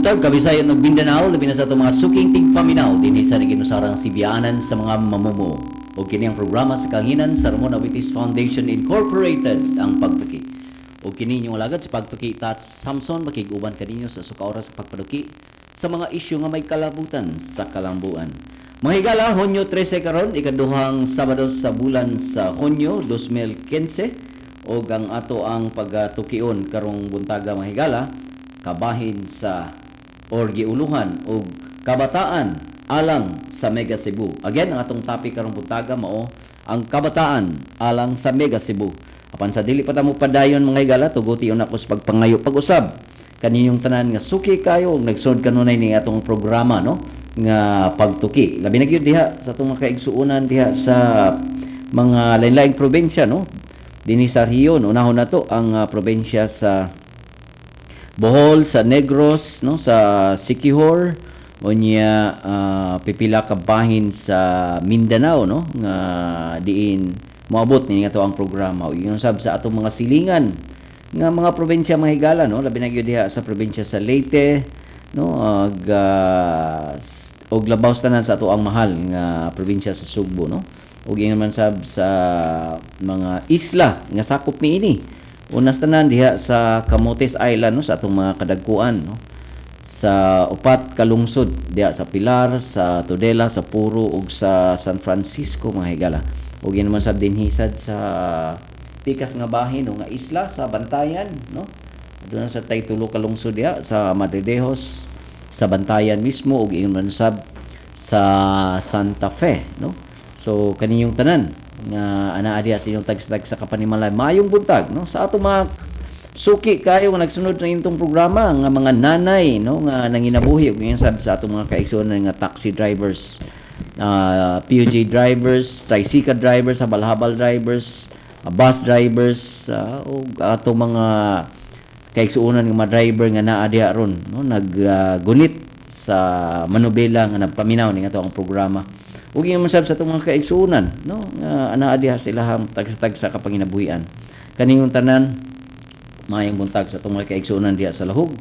Buntag, Kabisayan ug Mindanao, labi na sa atong mga suking tigpaminaw dinhi sa naginusarang sibianan sa mga mamumo. Ug kini ang programa sa kahanginan sa Ramon Aboitiz Foundation Incorporated, ang Pagtuki. Ug kini inyong alagad sa Pagtuki, Tats Samson, makig-uban kaninyo sa usa ka oras sa pagpaduki sa mga isyu nga may kalabutan sa kalambuan. Mga higala, Hunyo 13 karon, ikaduhang Sabado sa bulan sa Hunyo 2015, ug ang ato ang pagtukion karong buntaga, mga higala, kabahin sa or giuluhan og kabataan alang sa Mega Cebu. Again, ang atong topic karong buntaga mao ang kabataan alang sa Mega Cebu. Apan sa dili pa ta mo padayon, mga higala, tuguti ako sa pagpangayo pag-usab kaninyong tanan nga suki kayo ug nagsunod kanunay ni atong programa, no, nga Pagtuki. Labi na gyud diha sa atong mga kaigsuonan diha sa mga lain-laing probinsya, no? Dinhi sa rehiyon, unahon nato ang probinsya sa Bohol, sa Negros, no, sa Siquijor, unya pipila ka bahin sa Mindanao, no, nga diin moabot ni nga to ang programa. Ug ingon sab sa atong mga silingan nga mga probinsya, mga higala, no, labi na gyud diha sa probinsya sa Leyte, no, ug og labaw sa tanan sa ato ang mahal nga probinsya sa Sugbo, no. Ug ingon man sab sa mga isla nga sakop niini. Una sa tanan diha sa Camotes Island, no, sa atong mga kadagkuan, no, sa upat ka lungsod diha sa Pilar, sa Tudela, sa Puro ug sa San Francisco, mga higala. Ug ingon man sab dinhi sad sa pikas nga bahin, no, nga isla sa Bantayan, no. Aduna sa tay tulo ka lungsod diha sa Madridejos, sa Bantayan mismo ug ingon man sab sa Santa Fe, no. So kaninyong tanan nga anaa diha sa inyong tagsa sa kapanimalay, maayong buntag, no. Sa ato mga suki kayo nga nagsunod na itong programa nga mga nanay, no, nga nanginabuhi, ug ingon sab sa atong mga kaigsuonan nga taxi drivers, PUJ drivers, tricycle drivers, habal-habal drivers, bus drivers, ug atong mga kaigsuonan nga mga driver nga naa diha ron, no, naggunit sa manubela nga nagpaminaw ning ato ang programa. Ug ingon man sab sa atong mga kaigsuonan, no, nga anaa diha sa ilahang tagsa-tagsa ka panginabuhian. Kaniyong tanan, maayong buntag. Sa atong mga kaigsuonan diha sa Lahug,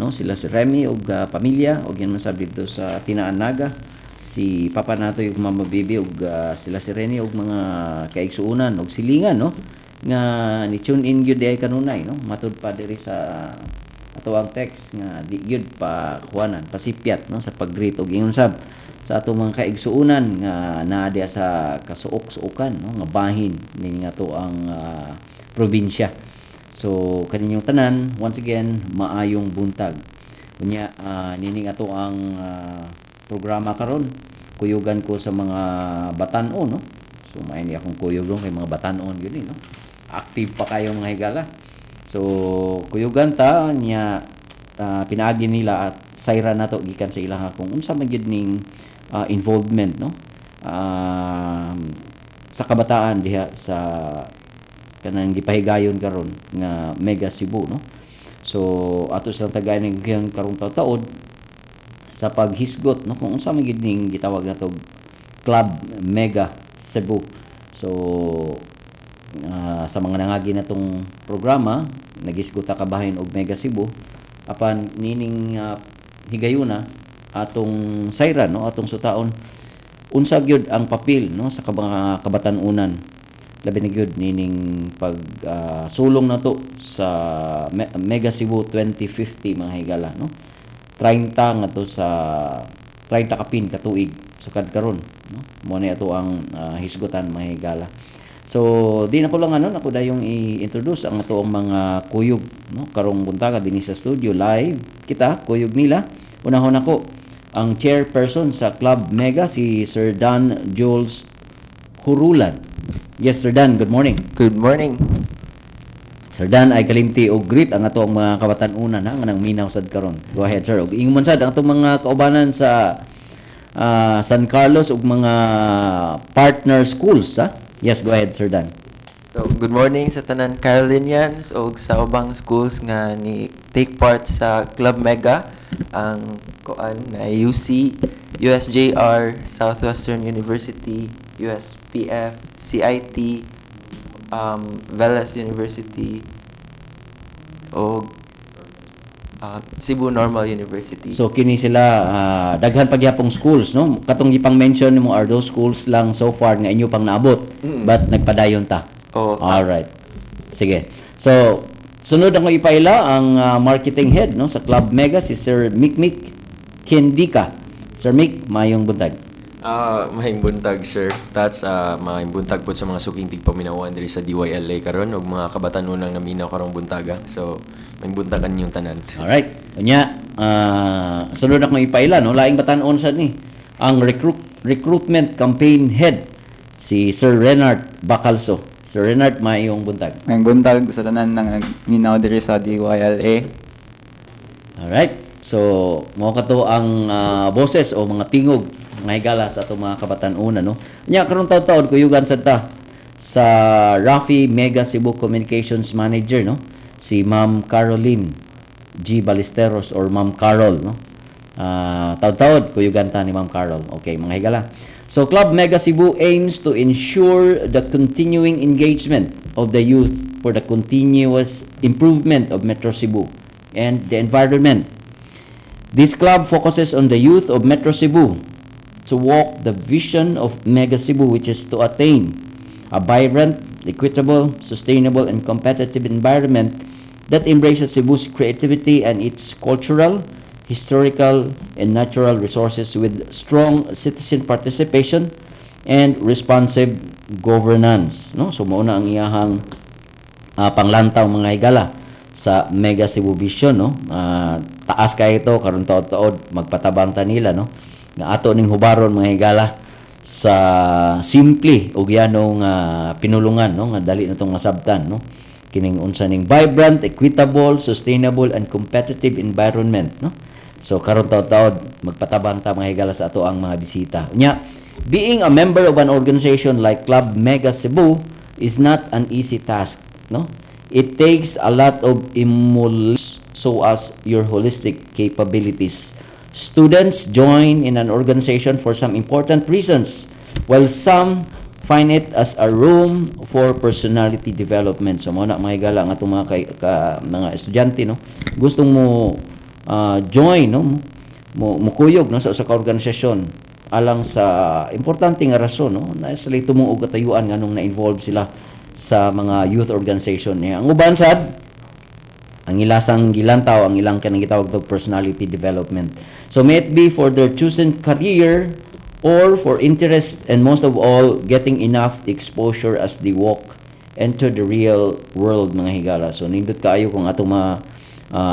no, sila si Remy ug pamilya, ug ingon man sab didto sa Tinaan Naga, si Papa Natoy ug Mama Bibi ug sila si Rene ug mga kaigsuonan ug silingan, no, nga ni tune in gyud diay kanunay, no, matud pa diri sa ato ang text nga di gyud pa kuanan pasipyat, no, sa pag-greet. Ug ingon sab sa atong mga kaigsuonan nga naa diha sa kasuok-suokan, no, nga bahin ning ato ang probinsya. So kaninyong tanan, once again, maayong buntag. Unya nining ato ang programa karon, kuyugan ko sa mga batan-on, no. So may ni akong kuyog ron kay mga batan-on gyud ni, no. Active pa kayo, mga higala. So kuyugan ta niya, pinaagi nila at sayra nato gikan sa ilaha kung unsa man gyud ning involvement, no, sa kabataan diha sa kanang gipahigayon karon nga Mega Cebu, no. So ato silang tagay ning karong taud sa paghisgot, no, kung unsa man gyud ning gitawag nato Club Mega Cebu. So sa mga nangagi natong programa, nagisgot ta kabahin og Mega Cebu, apan nining higayuna atong sayran, no, atong sutaon unsa gyud ang papel, no, sa mga kabatan-unan, labi na gyud nining pag sulong nato sa Mega Cebu 2050, mga higala, no, 30 ngadto sa 30 kapin ka tuig sukad karon, no. Mo ni ato ang hisgutan, mga higala. So di na ko lang ano nako dayong i-introduce ang ato ang mga kuyog, no, karong buntaga dinhi sa studio. Live kita kuyog nila. Unahon nako ang chairperson sa Club Mega, si Sir Dan Jules Hurulan. Yes, Sir Dan, good morning. Good morning. Sir Dan, ay kalimti og greet ang ato ang mga kabatan-unan ha nga nang minaw sad karon. Go ahead, sir. Og ingon man sad ang atong mga kaubanan sa San Carlos ug mga partner schools ha. Yes, go ahead, Sir Dan. So, good morning sa tanan Carolinians o sa ubang schools nga ni take part sa Club Mega, ang kuan na UC, USJR, Southwestern University, USPF, CIT, Velas University o Cebu Normal University. So kini sila daghan pagyapong schools, no? Katong gipang mention nimo are those schools lang so far nga inyo pang naabot. But nagpadayon ta. Oo. All right. Sige. So sunod ako ipaila ang marketing head, no, sa Club Mega, si Sir Mikmik Kendika. Sir Mick, mayong buntag. Ah, maayong buntag, sir. Tats, maayong buntag po sa mga suking tigpaminawan diri sa DYLA karon ug mga kabatanunang naminaw karong buntaga. So, maayong buntag kaninyong tanan. Alright. Unya, sunod akong ipaila, no? Laing batan-on sad ni ang recruitment campaign head, si Sir Renard Bacalso. Sir Renard, maayong buntag. Maayong buntag sa tanan ng minaw diri sa DYLA. Alright. So, mao kato ang boses o mga tingog, mga higala, sa atong mga kabatan-una, no. Nya karon taud-taud kuyugan sad ta sa Rafi Mega Cebu Communications Manager, no. Si Ma'am Caroline G. Ballesteros or Ma'am Carol, no. Taud-taud kuyugan ta ni Ma'am Carol. Okay, mga higala. So Club Mega Cebu aims to ensure the continuing engagement of the youth for the continuous improvement of Metro Cebu and the environment. This club focuses on the youth of Metro Cebu to walk the vision of Mega Cebu, which is to attain a vibrant, equitable, sustainable, and competitive environment that embraces Cebu's creativity and its cultural, historical, and natural resources with strong citizen participation and responsive governance. No? So, mao na ang iyahang panglantaw, mga higala, sa Mega Cebu Vision, no. Taas kay ito karon taod-taod magpatabang ta nila, no, nga ato ning hubaron, mga higala, sa simple ug yanong pinulungan, no, nga dali na tong masabtan, no, kining unsa ning vibrant, equitable, sustainable and competitive environment, no. So karon taod-taod magpatabang ta, mga higala, sa ato ang mga bisita. Nya, being a member of an organization like Club Mega Cebu is not an easy task, no. It takes a lot of emulation so as your holistic capabilities. Students join in an organization for some important reasons, while some find it as a room for personality development. So mao na, mga higala, ang atong mga mga estudyante, no, gustong mo join, no, mo kuyog, no, sa usa ka organisasyon alang sa importante nga rason, no, na sila tumong og katayuan nganong na-involve sila sa mga youth organization niya. Ang uban sad, ang ilasang gilantaw ang ilang kanang gitawag og personality development. So may it be for their chosen career or for interest and, most of all, getting enough exposure as they walk into the real world, mga higala. So nindot kaayo kung atong mga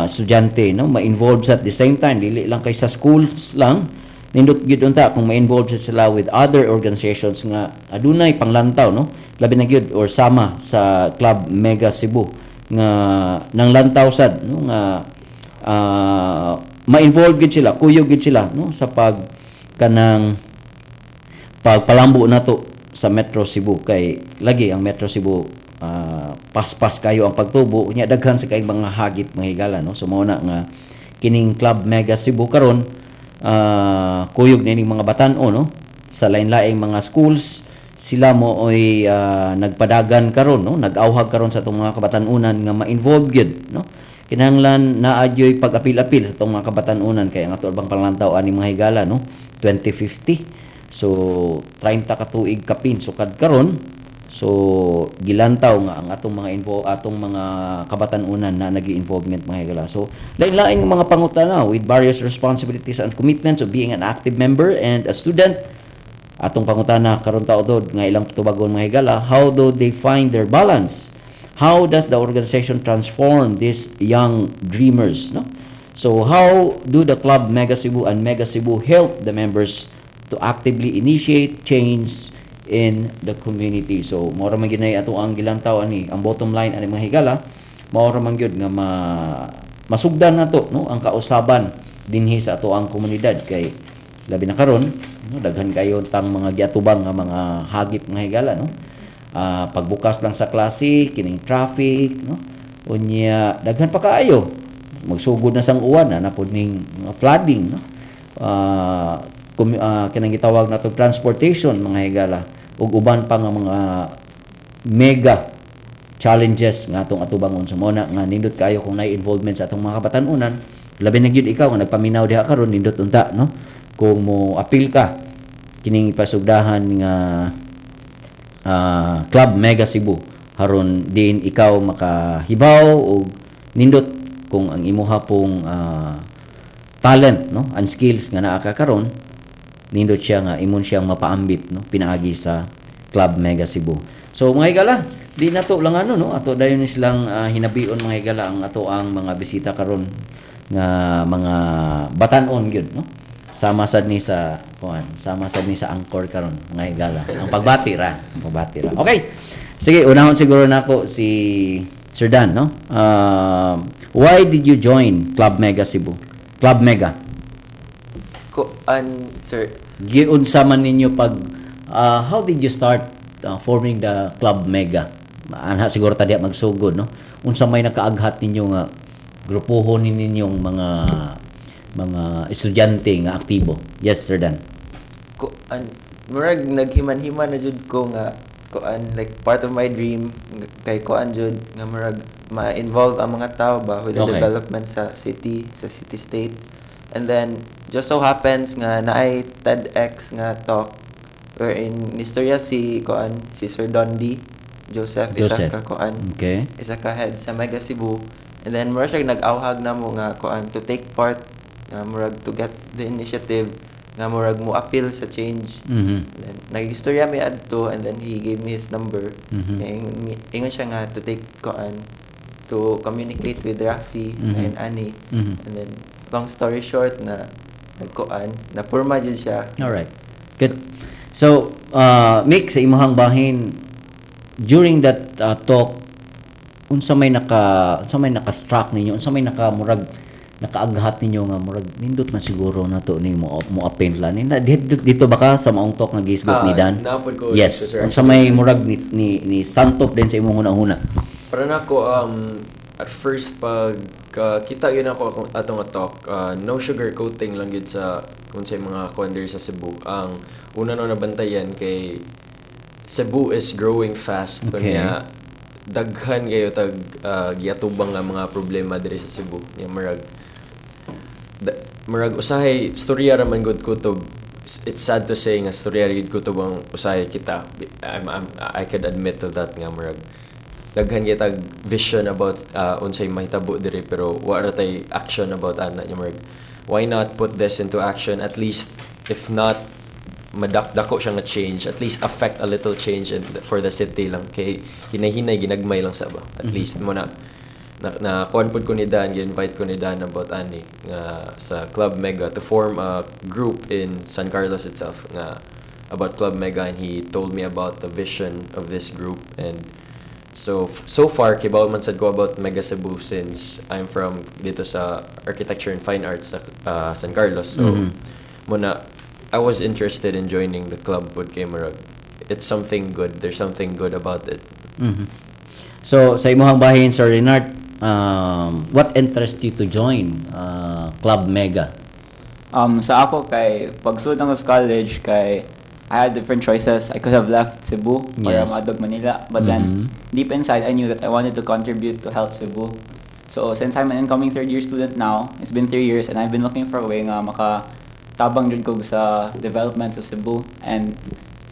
estudyante, no, ma-involve sa, at the same time, dili lang kay sa schools lang. Nindot gyud unta kung ma-involve sa sila with other organizations nga adunay panglantaw, no, labi na gyud or sama sa Club Mega Cebu nga nang lantaw sad, no, nga ma-involve gid sila, kuyog gid sila, no, sa pag kanang pagpalambo nato sa Metro Cebu, kay lagi ang Metro Cebu paspas kayo ang pagtubo nya, daghan sa kay mga hagit, mga higala, no. So mao na nga kining Club Mega Cebu karon kuyog nining mga batan-o, no, sa lain-laing mga schools. Sila mo oy nagpadagan karon, no, nag-awhag karon sa atong mga kabatan-unan nga ma-involve gyud, no. Kinahanglan naa gyoy pag-apil-apil sa atong mga kabatan-unan kay ang ato bang panglantaw ani, mga higala, no, 2050. So 30 ka tuig kapin sukad karon. So gilantaw nga ang atong mga kabatan-unan na nagi involvement, mga higala. So lain-lain nga mga pangutana with various responsibilities and commitments of being an active member and a student. Atong pangutana karon taod nga ilang tubagon, mga higala: how do they find their balance? How does the organization transform these young dreamers, no? So how do the Club Mega Cebu and Mega Cebu help the members to actively initiate change in the community? So mao ra man gyud ato ang gilantaw ani, ang bottom line ani, mga higala, mao ra man gyud nga masugdan nato, no, ang kausaban dinhi sa ato ang komunidad, kay labi na karon, no, daghan kayo tang mga giatubang nga mga hagit, mga higala, no. Pagbukas lang sa klase, kining traffic, no, unya daghan pa kaayo, magsugod na sang uwan na napud ning mga flooding, no, kanang gitawag nato transportation, mga higala, ug uban pa nga mga mega challenges nga atong atubangon. So mao na nga nindot kayo kung naay involvement sa atong mga kabatan-unan. Labi na gyud ikaw nga nagpaminaw diha karon, nindot unta, no, kung mo apil ka kining ipasugdahan nga Club Mega Cebu haron diin ikaw makahibaw og nindot kung ang imuha pong talent, no, and skills nga naa ka karon, nindot siya nga imon siyang mapaambit, no, pinaagi sa Club Mega Cebu. So mga higala, di nato lang ano, no, ato dayon ni silang hinabion, mga higala, ang ato ang mga bisita karon nga mga batan-on gyud, no, sama sad ni sa kuan, sama sad ni sa anchor karon, mga higala. Ang pagbati ra, ang pagbati ra. Okay, sige, unahon siguro nako si Sir Dan, no. Why did you join Club Mega Cebu, Club Mega? Kuan, sir. Giunsa man ninyo pag how did you start forming the Club Mega? Anha siguro ta diha magsugod, no. Unsa may nakaaghat ninyo nga grupohon ni ninyong mga estudyante nga aktibo? Yes, Sir Dan. Kuan, murag naghiman-himan na jud ko nga kuan, like part of my dream kay kuan jud nga murag ma-involve ang mga tao ba with the development sa city, sa city state. And then just so happens nga naay TEDx nga talk wherein nistorya si kuan, si Sir Dondi Joseph, isa Joseph. ka kuan, isa ka head sa Mega Cebu, and then murag siya nag-awhag namo nga kuan, to take part nga murag to get the initiative nga murag mo appeal sa change. And then nag-istorya mi adto and then he gave me his number. Ingon siya nga to take kuan, to communicate with Rafi and Annie. And then long story short na nagkuan, na purma jud siya. All right. Good. So, Mick, sa imong bahin during that talk, unsa may naka-struck ninyo, unsa may naka murag nakaaghat ninyo nga murag nindot man siguro nato ni mo mo appeal la ni dito, dito ba ka sa maong talk nga gisgot ni Ah, Dan? naa pod ko Yes. dito, sir. Unsa may murag ni santop din sa imong hunahuna? Para nako, at first pag kita yun ako ato nga talk, no sugar coating lang gyud sa kung sa mga kuan diri sa Cebu. Ang una no nabantayan kay Cebu is growing fast. Kunya daghan kayo tag giatubang nga mga problema diri sa Cebu. Nya murag usahay storya ra man gud kutob. It's sad to say nga storya ra gud kutob ang usahay kita. I could admit to that nga murag daghan gyud tag vision about unsay mahitabo diri pero wa ra tay action about ana. Nya murag why not put this into action? At least if not madakdako siya nga change, at least affect a little change for the city lang kay hinay-hinay ginagmay lang sa ba. At least mo na na, na kuan pod ko ni Dan, gi-invite ko ni Dan about ani nga sa Club Mega, to form a group in San Carlos itself nga about Club Mega, and he told me about the vision of this group. And so far kibaw man sad ko about Mega Cebu since I'm from dito sa Architecture and Fine Arts sa San Carlos. So mo na I was interested in joining the club pud kay murag it's something good, there's something good about it. So, sa imong bahin, Sir Renard, what interests you to join Club Mega? Sa ako kay pagsulod ako sa college kay I had different choices. I could have left Cebu or maadtog Manila, but then deep inside I knew that I wanted to contribute to help Cebu. So since I'm an incoming third year student now, it's been 3 years and I've been looking for a way nga maka tabang jud ko sa development sa Cebu, and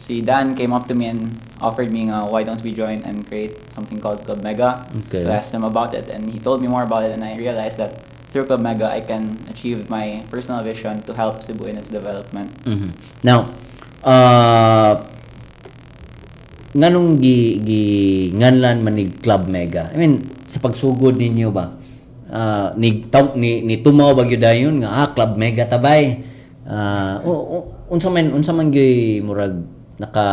si Dan came up to me and offered me nga why don't we join and create something called Club Mega. So I asked him about it and he told me more about it, and I realized that through Club Mega I can achieve my personal vision to help Cebu in its development. Now, nganong gi nganlan man ni Club Mega? I mean, sa pagsugod ninyo ba? Ni tumaw ba gyud dayon nga Club Mega tabay? Unsa man gyud murag naka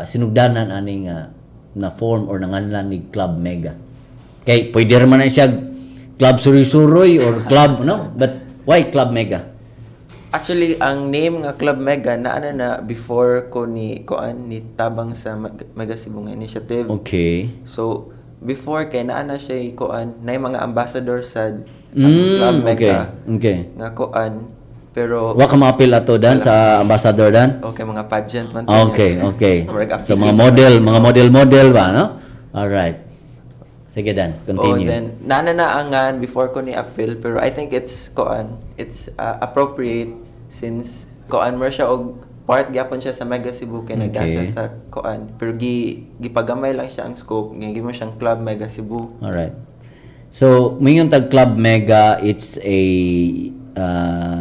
sinugdanan ani nga na form or nanganlan ni Club Mega? Kay pwede ra man na siya Club Suroy-Suroy or Club, no? But why Club Mega? Actually, ang name nga Club Mega na ano na before ko ni kuan ni tabang sa Mega Cebu nga initiative. So before kay naa na siya kuan na mga ambassador sa ang Club Mega nga kuan pero Wa ka maapil ato dan sa ambassador dan? Okay, mga pageant man to niya. Okay. Murag So mga activity. model, mga model-model ba, no? All right. Sige Dan, Oh, continue. then nana na angan before ko ni appeal, pero I think it's koan, it's appropriate since koan mo siya og part gyapon siya sa Mega Cebu kay nagda siya sa koan, pero gipagamay lang siya ang scope nga gimo siyang Club Mega Cebu. Alright. So, mingon tag Club Mega, it's a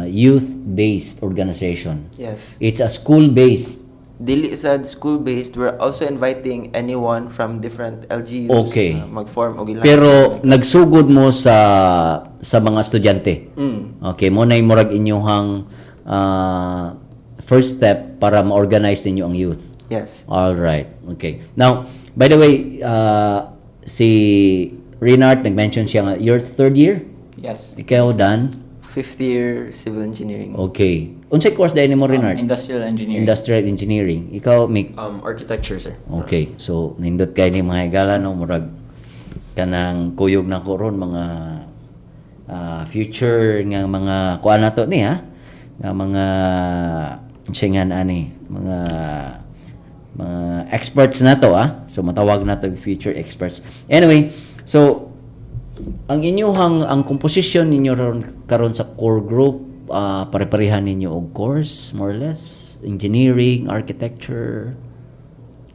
youth-based organization. Yes. It's a school-based. Dili sa school based, we're also inviting anyone from different LGUs na mag-form og ilang. Pero nagsugod mo sa mga estudyante. Okay, mo na murag inyuhang first step para ma-organize ninyo ang youth. Yes. All right. Okay. Now, by the way, si Renard nag-mention siya nga your third year? Yes. Ikaw, Dan? Fifth year civil engineering. Okay. Unsay course dahil nimo, Renard? Industrial engineering. Industrial engineering. Ikaw, Mick? Architecture, sir. Okay. So, nindot kay ni mga higala, no? Murag kanang kuyog na ko ron, mga future nga mga kuan na to ni ha, nga mga singan ani mga experts na to ah. So matawag na to future experts. Anyway, so ang inyuhang ang composition ninyo ron karon sa core group, pare-parehan ninyo og course, more or less engineering, architecture?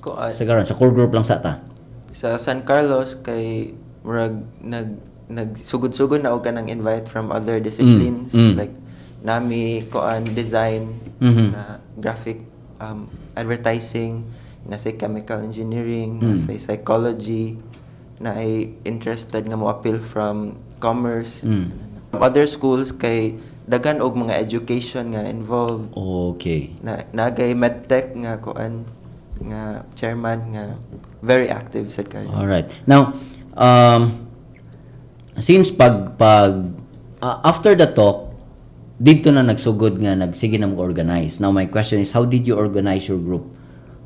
Koan. Sa karon sa core group lang sa ta. Sa San Carlos kay murag nagsugod-sugod na og kanang invite from other disciplines, like nami koan design, na graphic, advertising, nasa chemical engineering, nasa psychology, na ay interested nga mo appeal from commerce. From other schools kay daghan og mga education nga involved. Na nagay medtech nga koan nga chairman nga very active sad kayo. All right. Now, since pag pag after the talk, dito na nagsugod nga nagsige na mo-organize. Now, my question is, how did you organize your group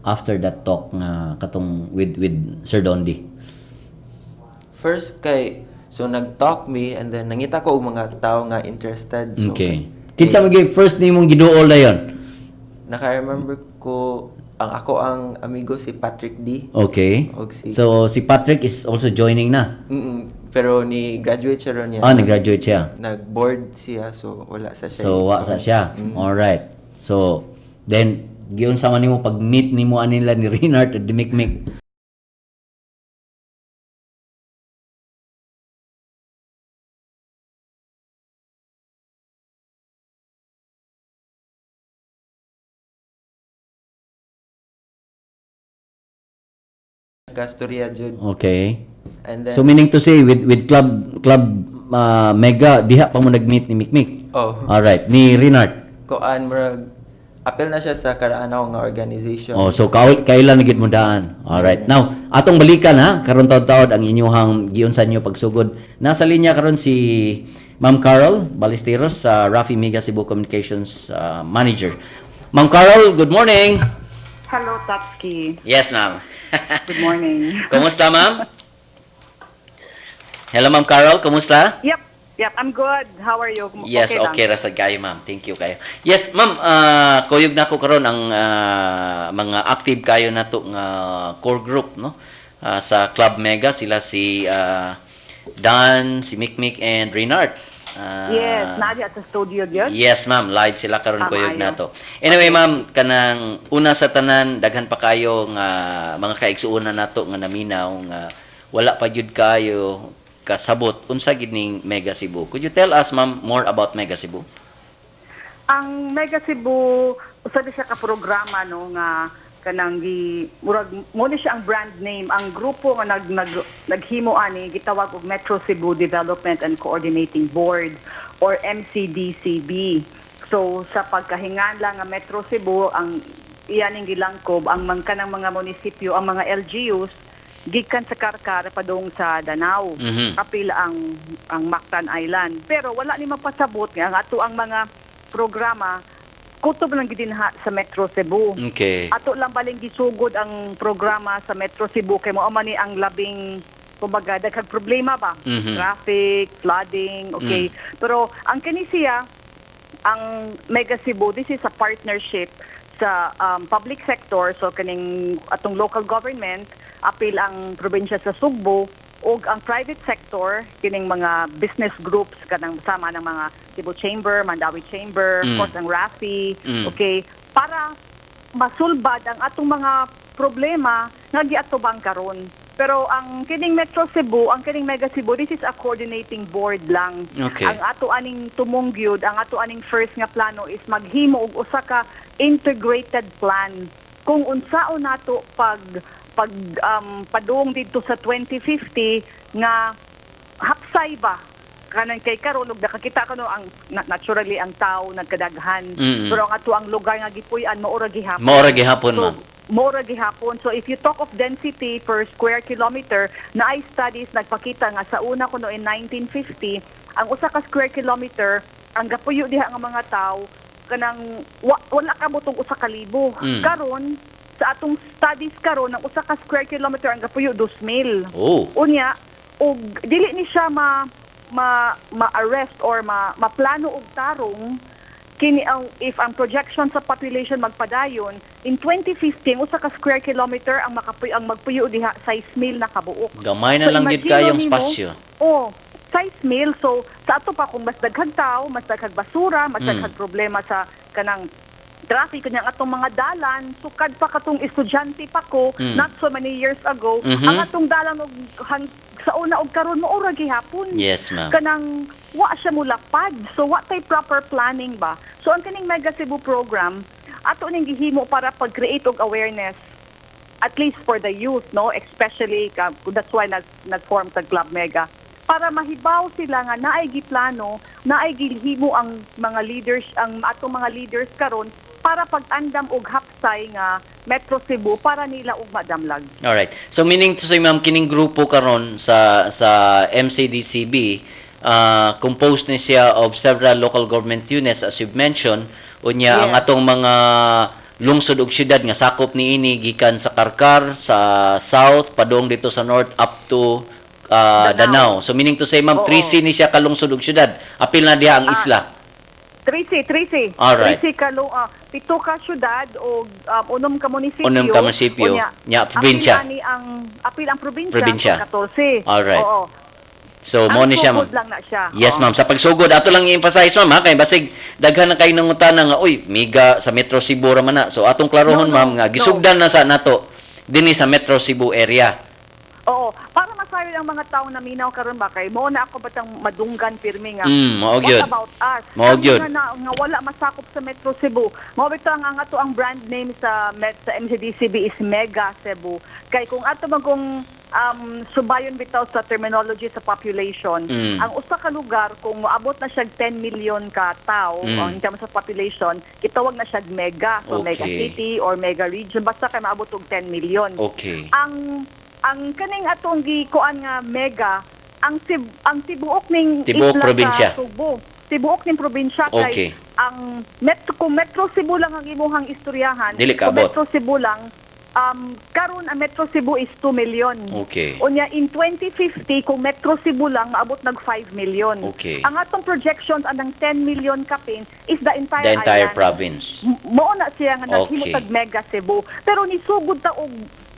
after that talk nga katong with Sir Dondi? First kay so nag-talk me and then nangita ko og mga tao nga interested, so Okay. Kinsa man gyud first nimong giduol na yon? Naka-remember ko ang ako ang amigo si Patrick D. Og si So si Patrick is also joining na. Pero ni graduate siya ron niya. Ah, nag-graduate siya. Nag-board siya, so wala sa siya. So wa sa siya. All right. So then giunsa man nimo pag meet nimo anila ni Renard at Mikmik? Kastorya jud. And then So meaning to say with Club Mega diha pa mo nag-meet ni Mikmik. Oh. All right, ni Renard. Koan murag apil na siya sa karaan ako nga organization. Oh, so kailan na gid mo daan. All right. Now, atong balikan ha, karon taud-taud ang inyuhang giunsa niyo pagsugod. Nasa linya karon si Ma'am Carol Ballesteros sa Rafi Mega Cebu Communications Manager. Ma'am Carol, good morning. Hello, Tatski. Yes, ma'am. Good morning. Kumusta, ma'am? Hello, Ma'am Carol. Kumusta? Yep, I'm good. How are you? Yes, lang. okay, rasad kayo, ma'am. Thank you kayo. Yes, ma'am, kuyog na ko karon ang mga active kayo nato nga core group, no? Sa Club Mega sila si Dan, si Mikmik and Renard. Yes, naa sa studio gyud. Yes, ma'am. Live sila karon Tama kuyog ayo. nato. Anyway, ma'am, kanang una sa tanan daghan pa kayo nga mga kaigsuonan nato nga naminaw nga wala pa gyud kayo kasabot unsa gid ning Mega Cebu. Could you tell us, ma'am, more about Mega Cebu? Ang Mega Cebu usa di siya ka programa, no, nga kanang gi murag mo ni siya ang brand name. Ang grupo nga nag, nag naghimo ani gitawag og Metro Cebu Development and Coordinating Board or MCDCB. So sa pagkahinganla nga Metro Cebu ang iyaning gilangkob ang man kanang mga munisipyo, ang mga LGUs gikan sa Karkar padung sa Danao. Kapil ang Mactan Island. Pero wala ni mapasabot nga ang ato ang mga programa kutob lang gid dinha sa Metro Cebu. Ato lang baling gisugod ang programa sa Metro Cebu kay mao man ni ang labing kumbaga daghang problema ba? Traffic, flooding, okay. Pero ang kini siya ang Mega Cebu, this is a partnership sa public sector, so kaning atong local government, apil ang probinsya sa Sugbo. ug ang private sector, kining mga business groups kanang sama ng mga Cebu Chamber, Mandaue Chamber, of course ang RAFI, okay, para masulbad ang atong mga problema nga giatubang karon. Pero ang kining Metro Cebu, ang kining Mega Cebu, this is a coordinating board lang. Ang ato aning tumong gyud, ang ato aning first nga plano is maghimo og usa ka integrated plan kung unsaon nato pag pag padung didto sa 2050 nga hapsay ba kanang kay karon og nakakita ka, no, ang naturally ang tao nagkadaghan, pero ang ato ang lugar nga gipuy-an mao ra gihapon. Mao ra gihapon, So, ma'am. mao ra gihapon. So if you talk of density per square kilometer, naay studies nagpakita nga sa una kuno in 1950, ang usa ka square kilometer ang gapuyo diha nga mga tao kanang wala ka motong 1,000. Karon sa atong studies karon, ang usa ka square kilometer ang gapuyo 2,000. Unya og dili ni siya ma ma ma-arrest or ma maplano og tarong kini ang if ang projection sa population magpadayon in 2015, usa ka square kilometer ang makapuy ang magpuyo diha 6,000 na kabuok. Gamay na So, lang gid imagine kayong nimo, spasyo. Oh, 6,000. So sa ato pa kung mas daghang tao, mas daghang basura, mas daghang problema sa kanang traffic, kanyang atong mga dalan sukad pa katong estudyante pa ko, not so many years ago, ang atong dalan og sa una og karon mao ra gihapon. Yes, ma'am. Kanang wa siya mulapad, so wa tay proper planning ba. So ang kining Mega Cebu program ato ning gihimo para pag-create og awareness, at least for the youth, no, especially that's why nag-form sa Club Mega, para mahibaw sila nga naay giplano, naay gihimo ang mga leaders, ang atong mga leaders karon, para pag-andam og hapsay nga Metro Cebu para nila og madamlag. Alright. So meaning to say, ma'am, kining grupo karon sa MCDCB, composed ni siya of several local government units, as you've mentioned. Unya ang atong mga lungsod ug syudad nga sakop niini gikan sa Carcar sa south padung dito sa north up to Danao. Danao. So meaning to say, ma'am, 13 ni siya ka lungsod ug syudad. Apil na diha ang isla. 13, 13. 13 ka pito ka syudad o 6 ka munisipyo. 6 ka munisipyo. Unya, Nya, probinsya. Apil ani ang apil ang probinsya, Probinsya. so 14. Alright. Oo. So Ang mo ni siya, ma'am. sugod lang na siya. Yes, ma'am. Sa pagsugod, ato lang i-emphasize, ma'am, ha, kay basig daghan na kayo nangutana nga, uy, miga sa Metro Cebu ra man na. So atong klarohon, No, no, ma'am, nga no. gisugdan na sa nato dinhi sa Metro Cebu area. Oo, para masayon ang mga tao na minaw karon ba, kay mo na ako batang madunggan pirmi nga. Mao What gyud. about us? Mao Kami gyud. nga wala masakop sa Metro Cebu. Mao bitaw ang ato ang brand name sa MCDCB is Mega Cebu. Kay kung ato man kung subayon bitaw sa terminology sa population, ang usa ka lugar kung moabot na siya 10 million ka tao in terms of population, gitawag na siya mega. So mega city or mega region basta kay maabot og 10 million. Ang kaning atong gikuan nga mega, ang tibuok ning Tibuok isla probinsya. sa Subo. Tibuok ning probinsya kay ang Metro, kung Metro Cebu lang ang imuhang istoryahan, Dili kung kaabot. Metro Cebu lang, karon ang Metro Cebu is 2 million. Unya in 2050 kung Metro Cebu lang maabot nag 5 million. Ang atong projections anang 10 million kapin is the entire The entire island. province. Mao na siya nga naghimo tag Mega Cebu. Pero nisugod ta og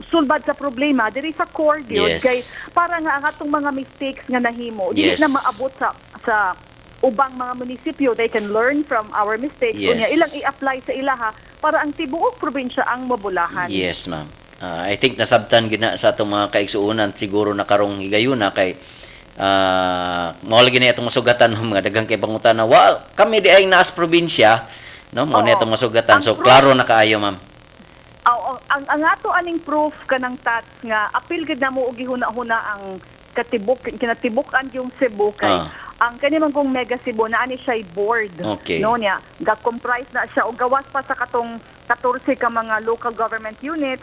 sulbad sa problema diri sa core gyud kay para nga ang atong mga mistakes nga nahimo dili na maabot sa ubang mga munisipyo. They can learn from our mistakes. Unya ilang i-apply sa ilaha para ang tibuok probinsya ang mabulahan. Yes, ma'am. I think nasabtan gid na sa atong mga kaigsuonan siguro na karong higayuna kay mao lagi na atong masugatan, mga daghang kay pangutana wa kami di ay naas probinsya, no, mao ni atong masugatan. Ang So proof- klaro na kaayo, ma'am. Oo, ang ato aning proof kanang tats nga apil gid namo og gihuna-huna ang katibok kinatibuk-an yung Cebu kay ang kani man kong Mega Cebu na ani siya board, no, niya ga comprise na siya og gawas pa sa katong 14 ka mga local government unit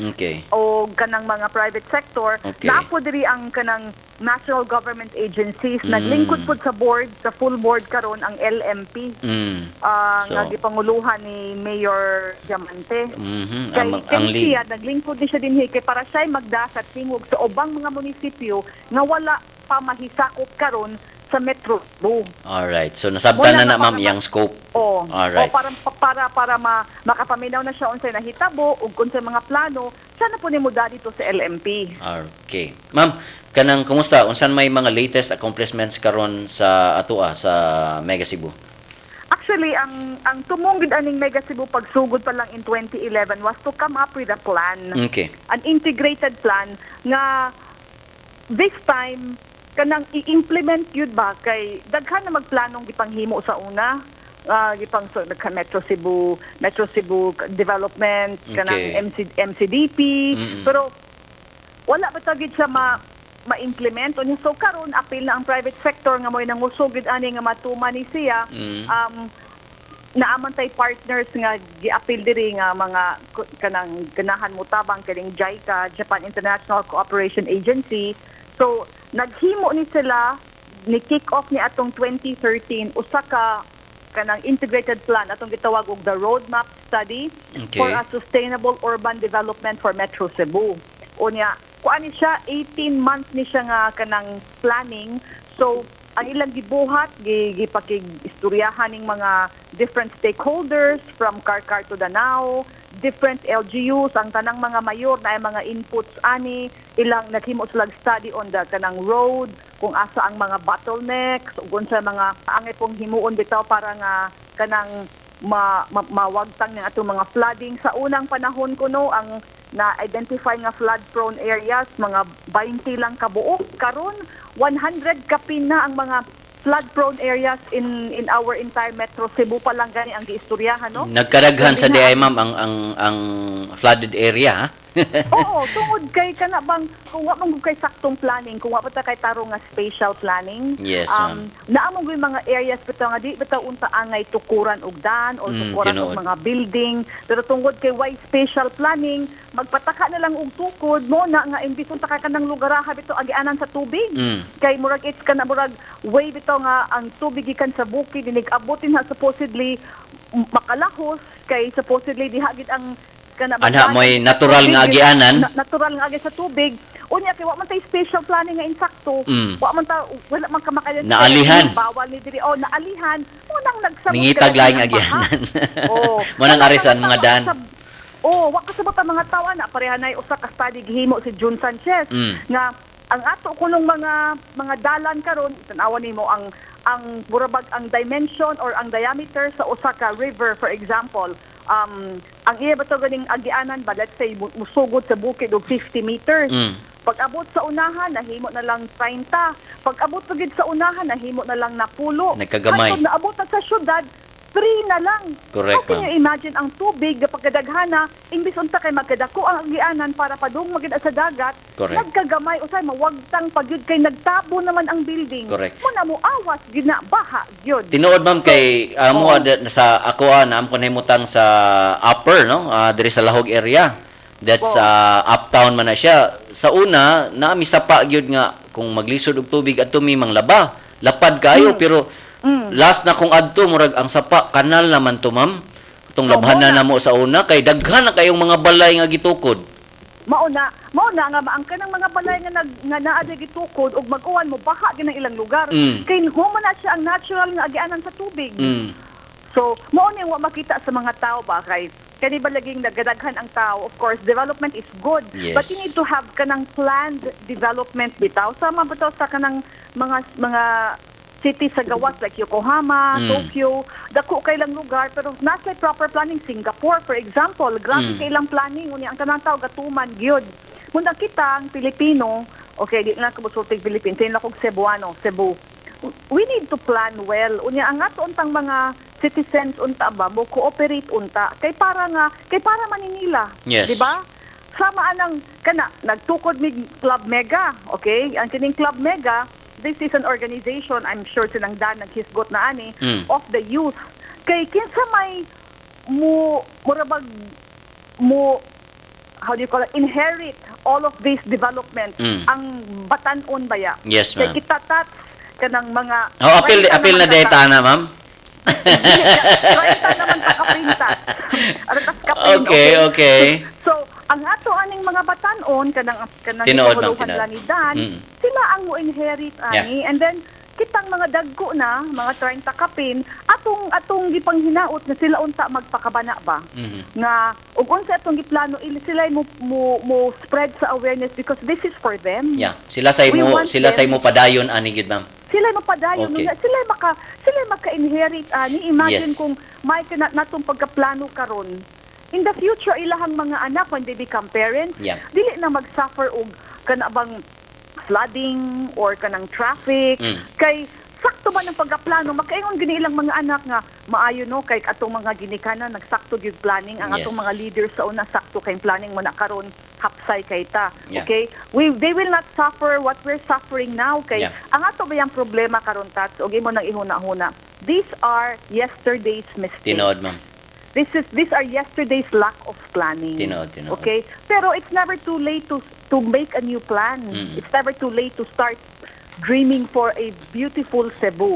o kanang mga private sector. Naa po diri ang kanang national government agencies. Naglingkod pod sa board, sa full board karon ang LMP, nga gipanguluhan ni Mayor Diamante. Kay, kay Ang lead. siya, naglingkod ni siya dinhi kay para siya'y magdasat tingog sa ubang mga munisipyo nga wala pa mahisakop karon sa Metro Cebu. Alright. So nasabtan Wala na na, na ma'am, para iyang scope. Oo. Alright. O para para para ma, makapaminaw na siya unsay nahitabo ug unsay mga plano. Siya na po ni mo dito sa LMP. Okay. Ma'am, kanang kumusta? Unsan may mga latest accomplishments karon sa atoa sa Mega Cebu? Actually, ang tumong gid aning Mega Cebu pagsugod pa lang in 2011 was to come up with a plan. An integrated plan nga this time kanang i-implement yun ba kay daghan na magplanong gipanghimo sa una, gipang so, nagka Metro Cebu development kanang MC, MCDP, pero wala pa ta gid siya ma-implement unya. So karon apil na ang private sector nga mo'y nangusog gid ani nga matuman ni siya. Naaman tay partners nga giapil diri nga mga kanang ganahan mo tabang kining JICA, Japan International Cooperation Agency. So naghimo ni sila, ni kick off ni atong 2013 usa ka kanang integrated plan atong gitawag og the roadmap study for a sustainable urban development for Metro Cebu. Unya, kuan ni siya, 18 months ni siya nga kanang planning. So ang ilang gibuhat, gipakig istoryahan ning mga different stakeholders from Carcar to Danao, different LGUs, ang tanang mga mayor na ay mga inputs ani ilang. Naghimo sila study on the kanang road, kung asa ang mga bottlenecks ug unsa mga angay pong himuon bitaw para nga kanang mawagtang ng atong mga flooding. Sa unang panahon kuno, ang na-identify nga flood prone areas mga 20 lang kabuok. Karon 100 kapin na ang mga flood prone areas in our entire Metro Cebu pa lang gani ang giistoryahan, no? Nagkadaghan sa Sabi na- DI, ma'am, ang flooded area, ha? Oo, tungod kay kana bang kung wa man gud kay saktong planning, kung wa pa ta kay tarong nga spatial planning. Ma'am. Naa mo gyud mga areas bitaw nga di bitaw unta angay tukuran og dan or tukuran og mga building, pero tungod kay way spatial planning, magpataka na lang og tukod mo na nga imbis unta ka kanang lugar ha bitaw agianan sa tubig. Kay murag it's kana murag way bitaw nga ang tubig gikan sa bukid inig-abotin ha, supposedly makalahos kay supposedly diha gid ang kana Anha, mo'y natural nga agianan. Natural nga agi sa tubig. Unya kay wa man tay spatial planning nga insakto. Wa man ta, wala man ka maka Naalihan. Bawal ni diri, oh, naalihan. Mo nang nagsabot Ningitag ka laing ng baha. agianan. Oh. Mo nang arisan mga dan. Oh, wa kasabot ang mga tawo na pareha nay usa ka study gihimo si June Sanchez nga ang ato kunong mga dalan karon, tan-awan nimo ang murabag ang dimension or ang diameter sa usa ka river, for example, ang iya ba to ganing agianan ba, let's say musugod sa bukid og 50 meters. Pag abot sa unahan, nahimo na lang 30. Pag abot pa gid sa unahan, nahimo na lang napulo. Nagkagamay. Hangtod naabot na sa syudad, 3 na lang. How can ma'am. you imagine ang tubig pagkadaghana, imbis unta kay magkadako ang agianan para padung magid sa dagat, nagkagamay usay mawagtang pagyud kay nagtabo naman ang building. Mo na mo awas gid na baha gyud. Tinuod, ma'am, kay mo sa ako naam ko nahimutang sa upper, no, diri sa Lahog area. That's uptown man na siya. Sa una, naami sapa gyud nga kung maglisod og tubig adto mi manglaba. Lapad kayo, pero last na kong adto, murag ang sapa kanal naman to, ma'am. Itong labhan na mao na. namo sa una kay daghan na kayong mga balay nga gitukod. Mao na nga maang kanang mga balay nga nag nga naa di gitukod ug mag-uwan mo baha gid ang ilang lugar. Kay human na siya ang natural nga agianan sa tubig. So, mao ni wa makita sa mga tao ba kay kani ba laging nagadaghan ang tao. Of course, development is good. But you need to have kanang planned development bitaw. Sama bitaw sa kanang mga city sa gawas like Yokohama, Tokyo, dako kay lang lugar pero nasa proper planning. Singapore, for example, grabe kay ilang planning, unya ang kanang tao gatuman gyud. Muna kita ang Pilipino, okay, di na ko mosultig Philippines, lang kog Cebuano, Cebu. We need to plan well. Unya ang ato untang mga citizens unta ba mo cooperate unta kay para nga kay para maninila, di ba? Sama anang kana nagtukod mig Club Mega, okay? Ang kining Club Mega, this is an organization, I'm sure sinang Dan naghisgot na ani, of the youth. Kay kinsa may mo murabag mo, how do you call it, inherit all of this development, ang batan-on baya. Yes, Kay ma'am. kita tats kanang mga Oh, apil 30 apil na naman data na, ma'am. 30 naman ta kaprintas. Ano tas kapin? Okay. So, ang ato aning mga batan-on kanang Tinuod, ma'am, gipahuluhan tinuod. lang ni Dan, sila ang mo inherit ani and then Kitang mga dagko na, mga 30 kapin, atong gipanghinaot nga sila unta magpakabana ba? Nga ug unsa atong giplano sila mo spread sa awareness because this is for them. Yeah, sila say We mo want sila them. say mo padayon ani gyud, ma'am. Sila mapadayon okay. Sila maka-inherit ani. Imagine kung may kana natong pagkaplano karon in the future, ilahang mga anak, when they become parents, dili na mag-suffer og kana bang flooding or kanang traffic kay sakto man ang pagkaplano. Makaingon gini ilang mga anak nga maayo no kay atong mga ginikanan nagsakto gyud planning, ang atong mga leaders sa una sakto kay planning mo na karon hapsay kay ta. Okay, we they will not suffer what we're suffering now kay ang ato ba yung problema karon, Tats, og imo nang ihuna-huna, these are yesterday's mistakes. Tinuod, ma'am. This is these are yesterday's lack of planning. Tinuod, tinuod. Okay? Pero it's never too late to make a new plan. It's never too late to start dreaming for a beautiful Cebu.